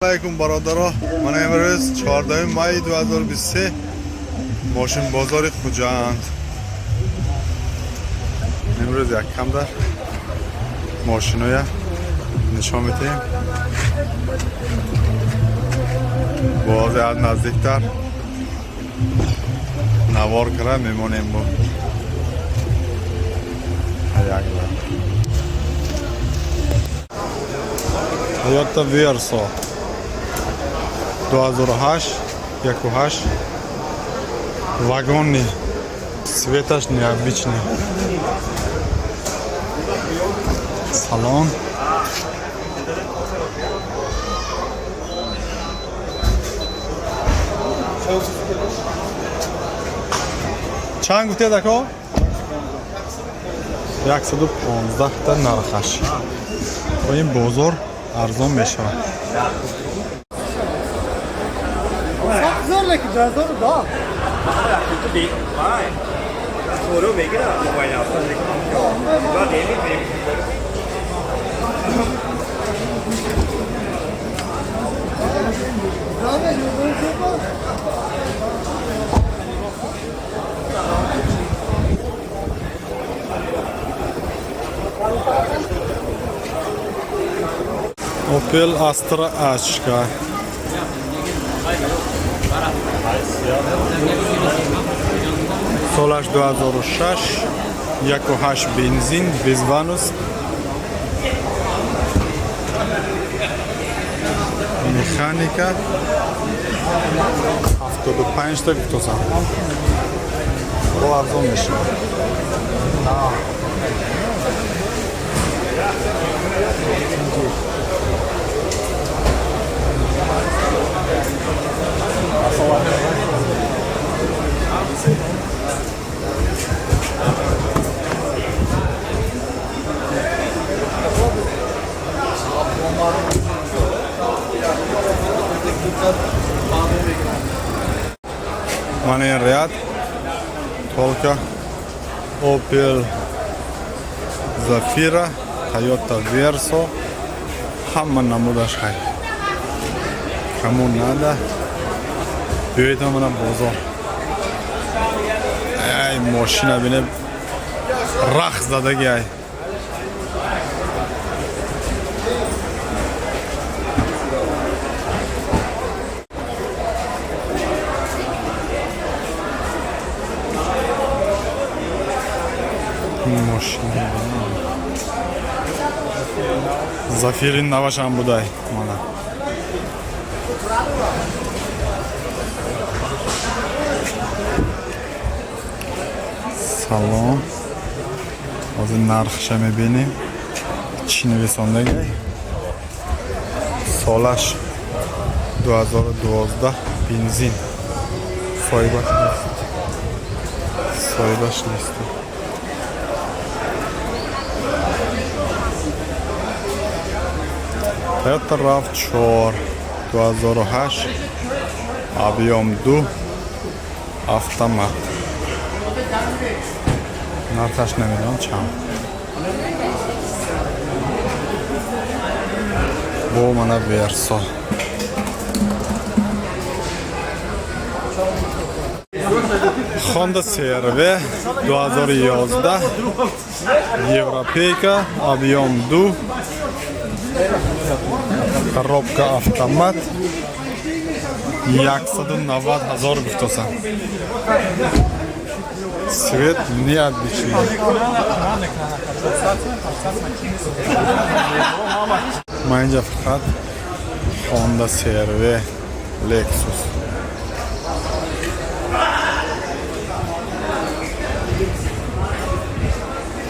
Алайкум, бародаро. Ман имрӯз 14 майи 2023, мошин бозори Хуҷанд. Имрӯз як камдар мошиноя нишон медиҳем, бозе аз наздиктар навор кара мемонем. Бо як Toyota Verso 2008, 1.8, вагонный, цветаш необычный, салон. Чанд гуфтед, ако? 115 та нархаш. Бо ин бозор арзон мешавад. Зор леки 2002. Foram мегира мобайна. Ба деми. Opel Astra H солаш 2006, 1.8 бензин, без ванус, механика, 75 та гуфтосам, бо арзон мешавад. Мана ин ряд только Opel Zafira, Toyota Verso, ҳама намудаш хай. Кому надо, биёед мана бозор. Ай, мошина бине, рахт задаги ай. Мошина Зафирин навашам будай мана. Салом. Ҳозир нархша мебинем, чӣ нависондагай. Солаш 2012, бензин, соҳибаш нест, соҳибаш нест. Toyota RAV4 2008, объем 2, автомат. Нархаш намедонам чанд. Бо мана Версо. Honda CRV 2011, Европейка, объем 2, коробка автомат, 190 ҳазор гуфтосам. Цвет необычный. Ман инҷа фақат Honda CRV, Lexus.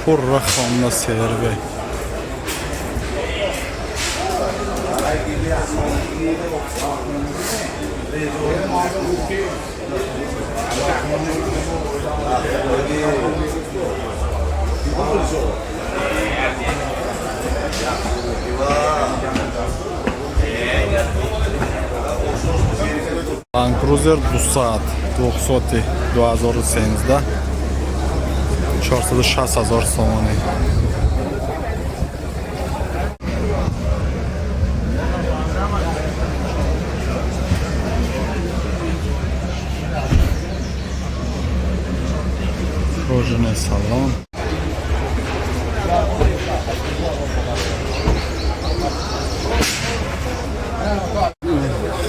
Пурра Honda CRV. Land Cruiser 200, 200, 2013, 460 ҳазор сомонӣ. Кожаный салон.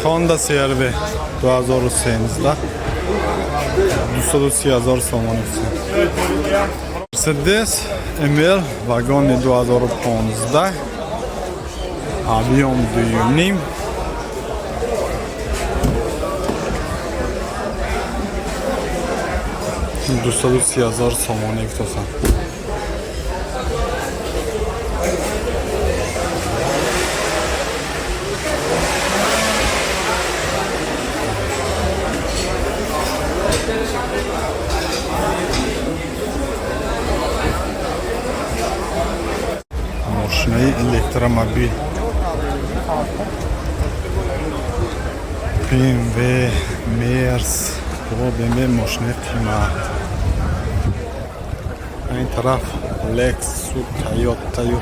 Honda CR-V 2013, 230 ҳазор сомонӣ. Mercedes ML вагони 2015, объем 2,5, 230 ҳазор сомонӣ гуфтасан. Мошинаи электромобил BMW, Мерс, бо BMW мошинаи қимат. Ин тараф Лексу, Тойотаю,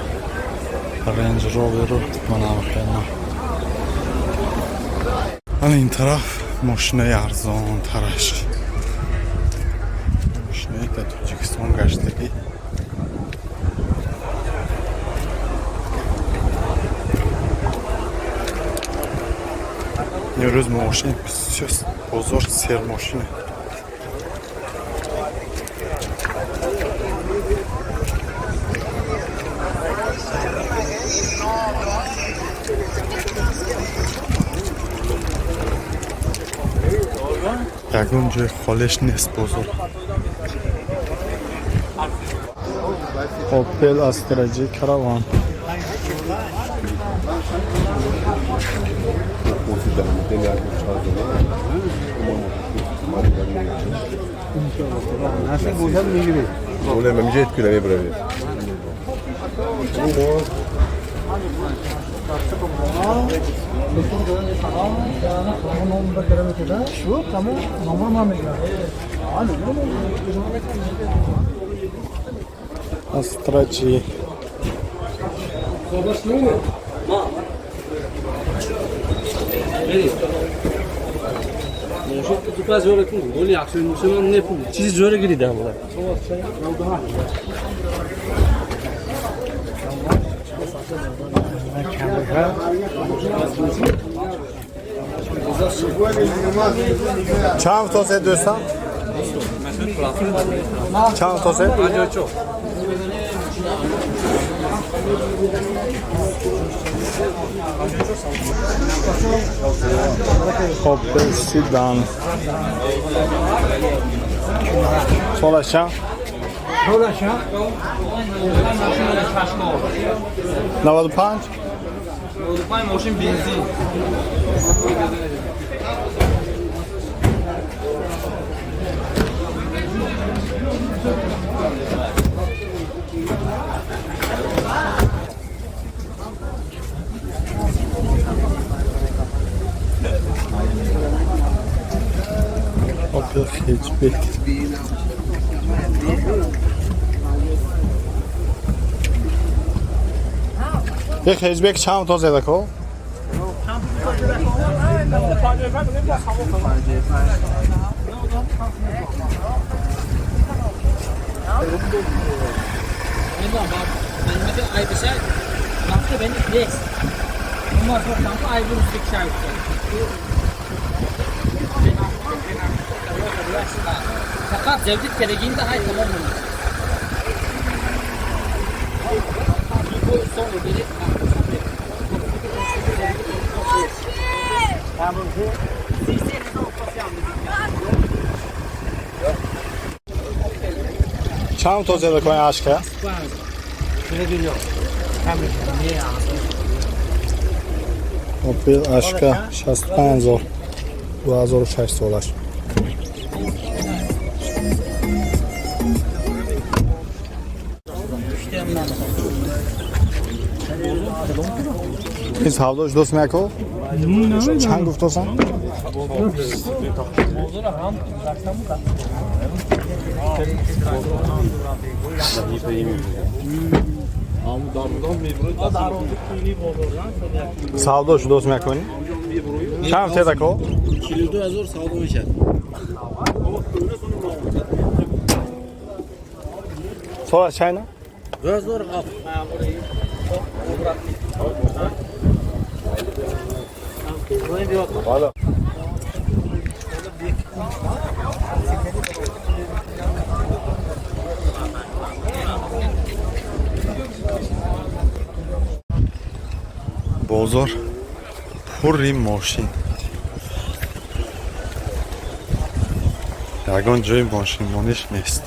Рейндж Роверу, манам хела. Ана ин тараф мошинаи арзонтараш, мошинаи дар Тоҷикистон гаштагӣ. Имрӯз мошин бисёр, бозор сермошина. Ягон ҷои холиш нест бозор. Opel Astra J Caravan. Astra J. چیزی زوره گیری ده بوده. Чанд тосе, дӯстам? Чанд тосе? 54. Opel Sedan. Солаш чанд? 95? 95 ماشین بنزین. Opel Hatchback. Як хетчбек чанд то зедако? فقط زودت كلاجين ده هاي تمام. Чанд то зедако ин ашка? Opel Ashka 65 ҳазор, 2006 солаш. Ин савдош, дӯст меяко, чанд гуфтосан? Савдош, дӯст мекунӣ, чанд тедако? 42 هزار سودا میشه. Сола чайна? 2007. Бала. Бозор пурри мошин, ягон ҷои мошинмониш нест.